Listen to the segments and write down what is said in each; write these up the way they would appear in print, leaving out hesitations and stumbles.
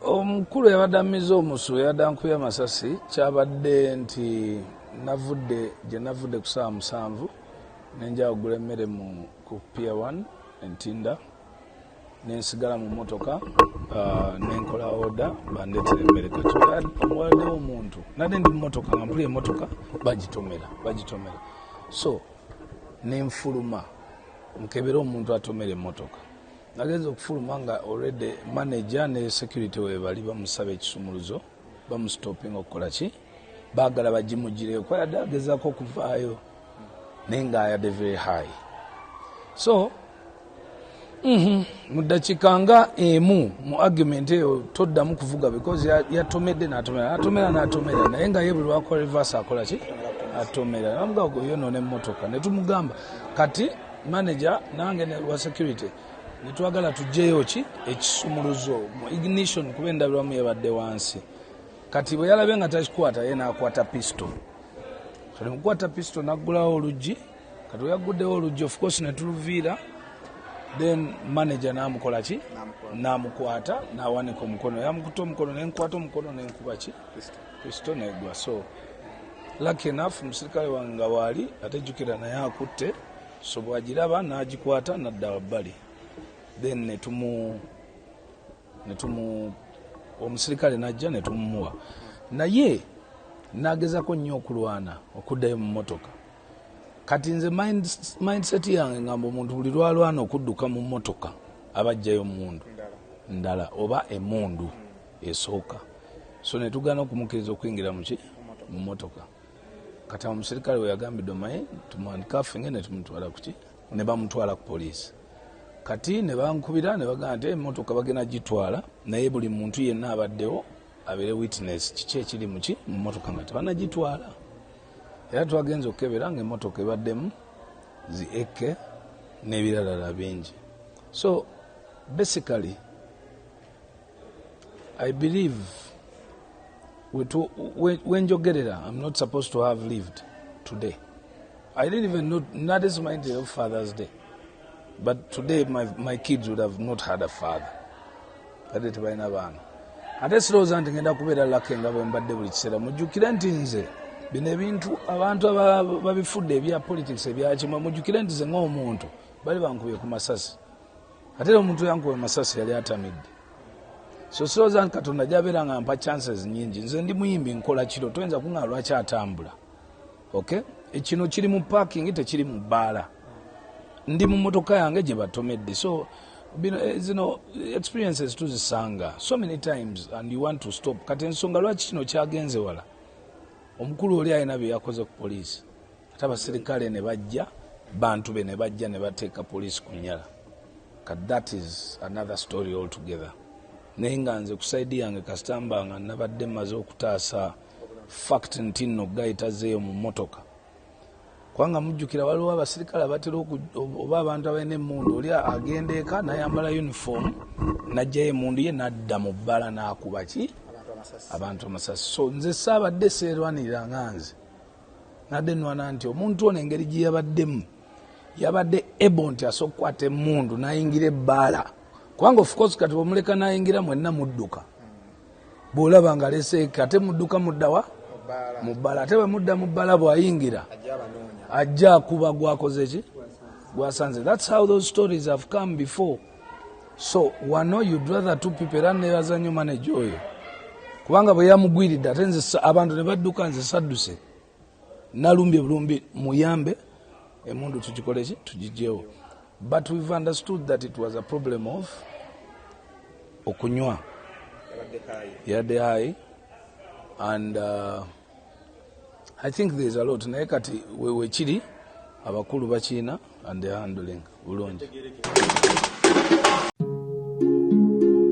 Omukulu yabadde amize omusu, yabadde ankubye amasasi. Kyabadde nti navudde gye navudde ku saawa 7, nenja okugula emmere mu ku Pier 1 Entinda, nensigala mu motoka, nenkola order bandeetera emmere. Kati omuwaddewo omuntu, nadde ndi mu motoka nga mpulira emotoka bagitomera, bagitomera, so nenfuluma nkebere omuntu atomera emotoka. Nagenza okufuluma nga already manager ne security webali bamusaba ekisumuluzo, bamustopping okukola ki, baagala bagimugireyo kuba yadde agezaako okuvaayo naye nga ayadde very high. So mu ddakiika nga emu mu argument eyo toddamu kuvuga because yatomedde, n'atomera, n'atomera, n'atomera, naye nga ye buli lwakola reverse akola ki, atomera. Namugamba yonoona emmotoka. Ne tumugamba kati manager nange ne wa security netwagala tugyeyo ki ekisumuluzo mu ignition kuba endabirwamu yabadde wansi. Kati bwe yalabye nga takikwata, ye n'akwata pistol. Kati mukukwata pistol n'aggulawo oluggi. Kati we yagguddewo oluggi, of course ne tuluviira, then manager n'amukola ki, n'amukwata, n'awanika omukono. Yamukutte omukono, nenkwata omukono, nenkuba ki, pistol negwa. So lucky enough omusirikale wange nga waali, ate jjukira naye akutte, so bwagiraba n'agikwata nadda wabbali, then netumu omusirikale najja netumuwa, naye nagezako nnyo okulwana okuddayo mu motoka. Kati nze mindset yange ngamba omuntu buli lwalwana okudduka mu motoka aba ajjayo mundu ndala oba emundu esooka, so netugaana okumukkiriza okuyingira muki, mu motoka. Kati omusirikale we yagambidde omanyi tumuhandcuffinge, netumutwala kuki, ne bamutwala ku poliisi. Kati ne bankubira ne bagamba nti emotoka bagenda gitwala, naye buli muntu yenna abaddewo abeere witness kiki ekiri muki mu motoka nga tebanagitwala. Era twagenza okukebera nga emotoka ebaddemu zi AK n'ebiralala bingi. So basically I believe wenjogerera I'm not supposed to have lived today. I didn't even know, not as my day of Father's Day, but today my kids would have not had a father. Ate tebalina baana. Ate sirowooza nti ngenda kubeera lucky nga bwe mbadde buli kiseera. Mujjukire nti nze bino ebintu abantu babifudde ebya politics ebyakimwe. Mujjukire nti nze ng'omuntu bali bankubye ku masasi, ate era omuntu yankuba amasasi yali atamidde. So sirowooza nti Katonda gyabeera nga mpa chances nyingi. Nze ndi muyimbi, nkola kiro, toyinza kuŋŋaa lwaki atambula. Okay, kino kiri mu parking, tekiri mu bbaala. Ndi mu motoka yange gye batomedde. So bino zino experiences tuzisanga so many times and you want to stop. Kati ensonga lwaki kino kyagenze wala, omukulu oli alina bye yakoze ku poliisi, ate abaserikale ne bajja, bantu be ne bajja ne bateeka poliisi ku nnyala. Kati that is another story altogether. Naye nga nze ku side yange kasita mba nga nabadde mmaze okutaasa fact nti nno guy tazeeyo mu mmotoka, kubanga mujjukira waliwo abasirikale abatera oba abantu abalina emundu, oli agenda eka nayambala uniform, najjayo emundu ye, nadda mu bbala n'akuba ki, abantu amasasi. So nze saabadde seerwanirira nga nze nadde nwana nti omuntu ono engeri gye yabaddemu, yabadde able nti asobola okukwata emundu n'ayingira ebbaala, kubanga of course kati bwemuleka n'ayingira mwenna mudduka. Bw'olaba nga aleseeko ate mudduka muddawa mu bbala, ate bwe mudda mu bbala bw'ayingira ajja akuba gwakoze ki, gwasanze. That's how those stories have come before. So wano you'd rather two people. Era nebaza nnyo manager oyo, kubanga bwe yamugwiridde ate nze abantu ne badduka, nze sadduse, nalumbye bulumbi muyambe emundu tugikole ki, tugigyewo. But we've understood that it was a problem of okunywa, yadde high, and I think there's a lot. Naye kati wekiri abakulu bakiina and they're handling bulungi.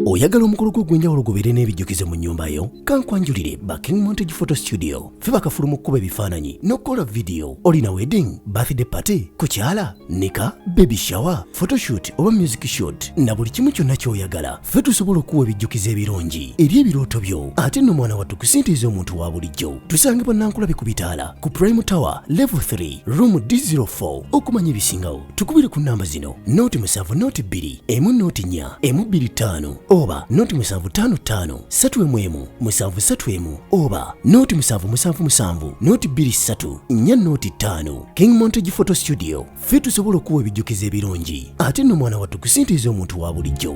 Oyagala omukolo gwo ogw'enjawulo gubeere n'ebijjukizo mu nnyumba yo? Kankwanjulire ba King Montage Photo Studio. Ffe bakafulu mu kkuba ebifaananyi n'okukola vidiyo. Olina wedding, birthday party, kukyala, nika, baby shower, photoshoot oba music shoot, na buli kimu kyonna ky'oyagala, ffe tusobola okuwa ebijjukizo ebirungi eri ebirooto byo. Ate nno mwana wattu, ku ssente ez'omuntu wa bulijjo. Tusangibwa Nankulabi ku bitaala ku Prime Tower level 3 room D04. Okumanya ebisingawo tukubire ku namba zino: 0 7 0 2 1 0 4 1 2 5 oba Oba 0755 3 1 7 3 1 oba 0777 0 23 4 05. King Montage Photo Studio, ffe tusobola okuwa ebijjukizo ebirungi ate nno mwana wattu kusintiiza omuntu wa bulijjo.